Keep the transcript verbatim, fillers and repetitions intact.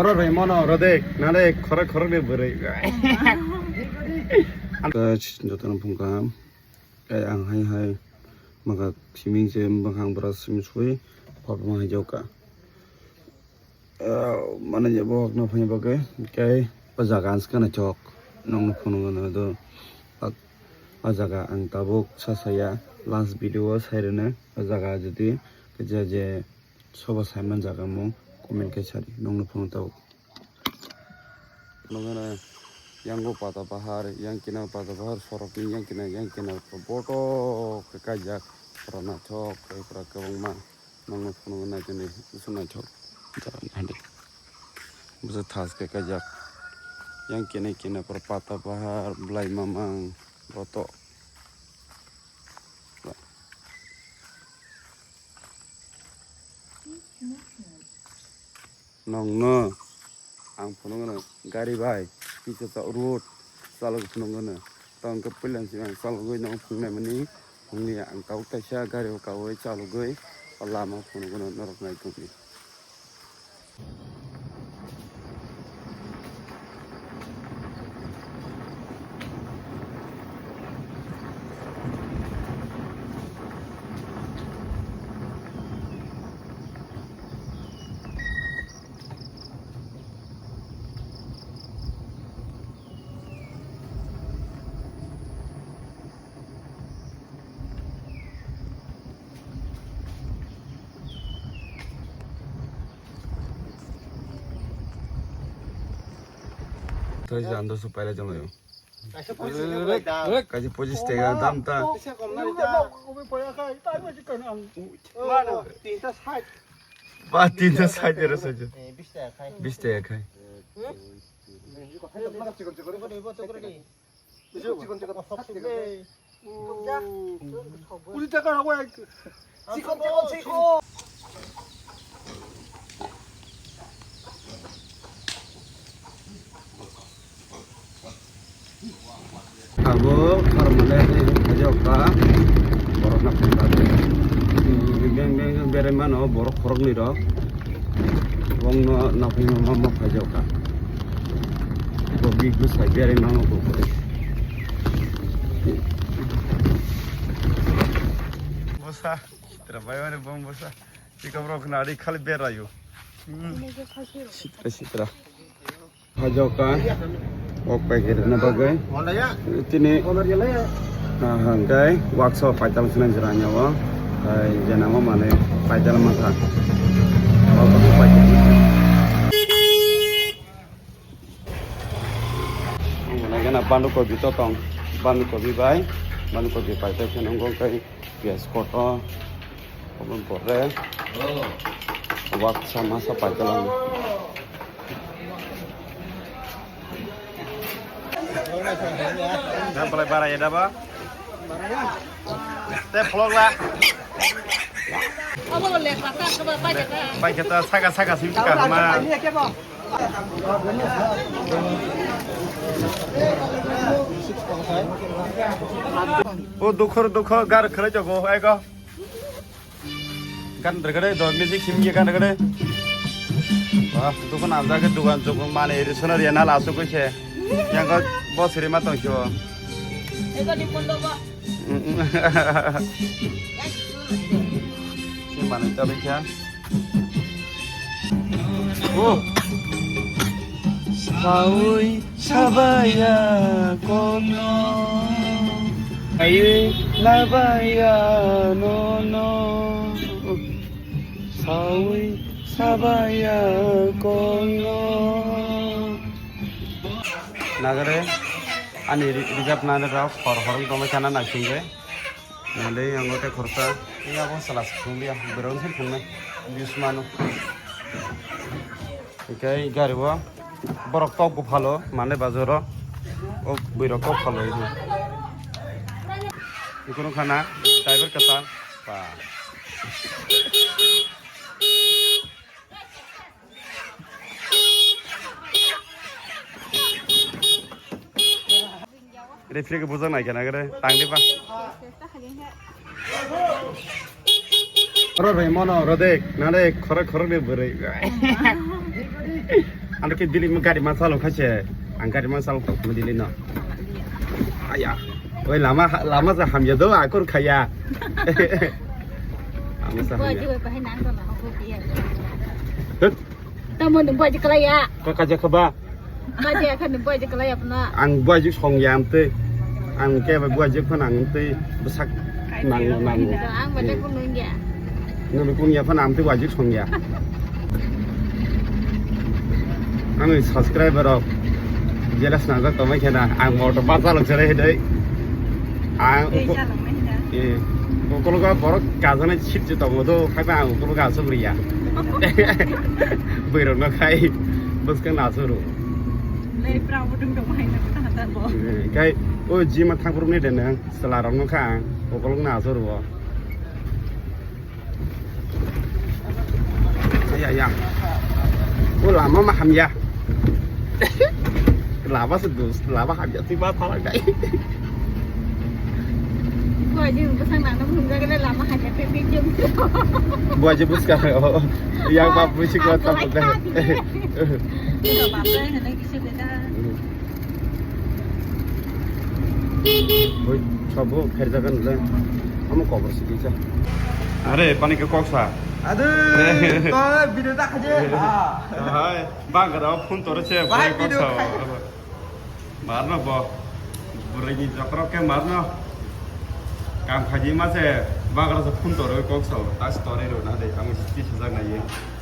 Oro roi mono, oro de, nare khorok khorok de bwrwi. Guys, jotono phung kaham. Tei ang hai hai maka siming se bwkhang bwrwi simi sui photo ma hai jokha. Ah, mane je bo hokna phai bagwi tei o jaga anskana chok nongno phunukgwno do. O jaga ang tabuk sa saya last video o sai rwno o jaga jodi je je sobo saiman jaga mung comment khe sadi nongno phunuk tabuk. Nongno yango pata bahar, yang kina pata bahar, sorokni yang kina, yang kina boto khe kaijak, pura naithok, tei pura kwbangma. Nongno phunukgwi naitoni bwswk naithok jaga ni hwnwi. Bwswk thas khe kaijak. Yang kene kene pura pata bahar, bwlai mamang, boto. Nongno ang phunukgwno gari bai kisa road chalok phunukgwno. Tongkhe puila simi ang chalogwi nong phunuknaimani phunukliya. Ang tabuk kaisa gari o kaui chalogwi o lama phunukgwno norok naitongdi. Tei jando se pailai tonglaio. Kaisa pochis taka dam ta. Kaisa kom nai ta. Mano, tinta sait. Ba, tinta sait era sojo. Eh, bis taka khai. Bis taka khai. Chikon, chikon, chikon, chikon. Kuri taka rok bai. Chikon, chikon, chikon. Abo khormale khajo ka borok na phunga. Beng beng bere mano borok khorok ni rok. Bongno na phunga ma ma khajo ka. Bo big bus khai bere mano ko. Bosa. Sitra bai bai bong bosa. Chikam rok na ri khali berayo. Hmm. Sitra sitra. Hajoka. Ok packet na bagwi. Tini. Ah, hangkai workshop paidal sina jira nyawa. Hai jena mo mane paidal mangkha. Ang gana bandu kobi to tong. Bandu kobi bai. Bandu kobi paidal sina ngong kai. Piyaj koto, oboni pore wak sama sa paikalang. Yang paling parah ya, dah, Pak? Teh, vlog lah. Paikata, saka, saka, sih, O dukhor dukho gar khlai jago, ego. Gan rwgade do music sim ye gan rwgade. Wah, dukan amda ke dukan dukan mane iri sono riya nala asuk koi se. Yang ko boss rima tong sio. Ego di pondo ba. Sim mane tabe kya? Oh. Sawi sabaya kono. Ayi. Labaya nono. Sawi sabaya kono. Nagare ani ri-, rijap nani rok hor hor wng tongwi sana naisingwi. Nandai yango tei khoroksa. Iya bo sala se phungliya, berong se phungnai. Views mano. Hinkhe gari o borok kok buphalo, mane bazaro. O bwrwi rok kok phalo ini. Ikunu khana driver kwtal. Pa. Refri ke bujang nai kena kere tang di pa. Oro roi mono oro de, na de khorok khorok de bwrwi. Ano ke Delhi mo gari ma chalo khaise. Ang gari ma chalo kok mo Delhi no. Aya. Oi lama ha-, lama sa hamya do akur khaya. Lama sa Buaji hamya. Bai bahai nang tong na hokho biya. Hut. Tamo nung buaji kalaya. Ka kaja khaba. Buaji akha nung buaji kalaya pna. Ang buaji songya amte. Ang ke ba buaji phana ang amte besak nang nang. Ang baca kunung ya. Nang kunung ya phana amte buaji songya. Ang subscriber rok jelas nang tong mai khena ang motor pa chalok jare hidai. Ang uko-, eh, ukologo borok kajana chip je tongo do, khai ba ang ukologo asuk riya. Boirok no khai, bwskang na asuru. Lei pra bo dung dung hai na kata kata bo. Eh, khai, o jima thang phuru ni de nang, sela rok no kha ang, ukolog na asuru o. Ya, ya. O lama ma hamya. Lama se dus, lama hamya twi ma thala kai. Buaji bwsang nangno phunukjagwi lama hamya twi twi jum. Buaji bwskang o. Yang bap bwsik ko tam da. Bap bai kha. Oi, sabo kherjagan le. Amo kobor sidi cha. Are, pani ke koksa. Adu, to video ta khaje. Ha. Hai, bang gara phone tore che, Wah, bang video koksa. Khai. Marno bo. Burai ni jokro ke marno. Kam khaji ma se, bang gara phone tore koksa. Tas tore ro na de, amo sidi sajak na ye.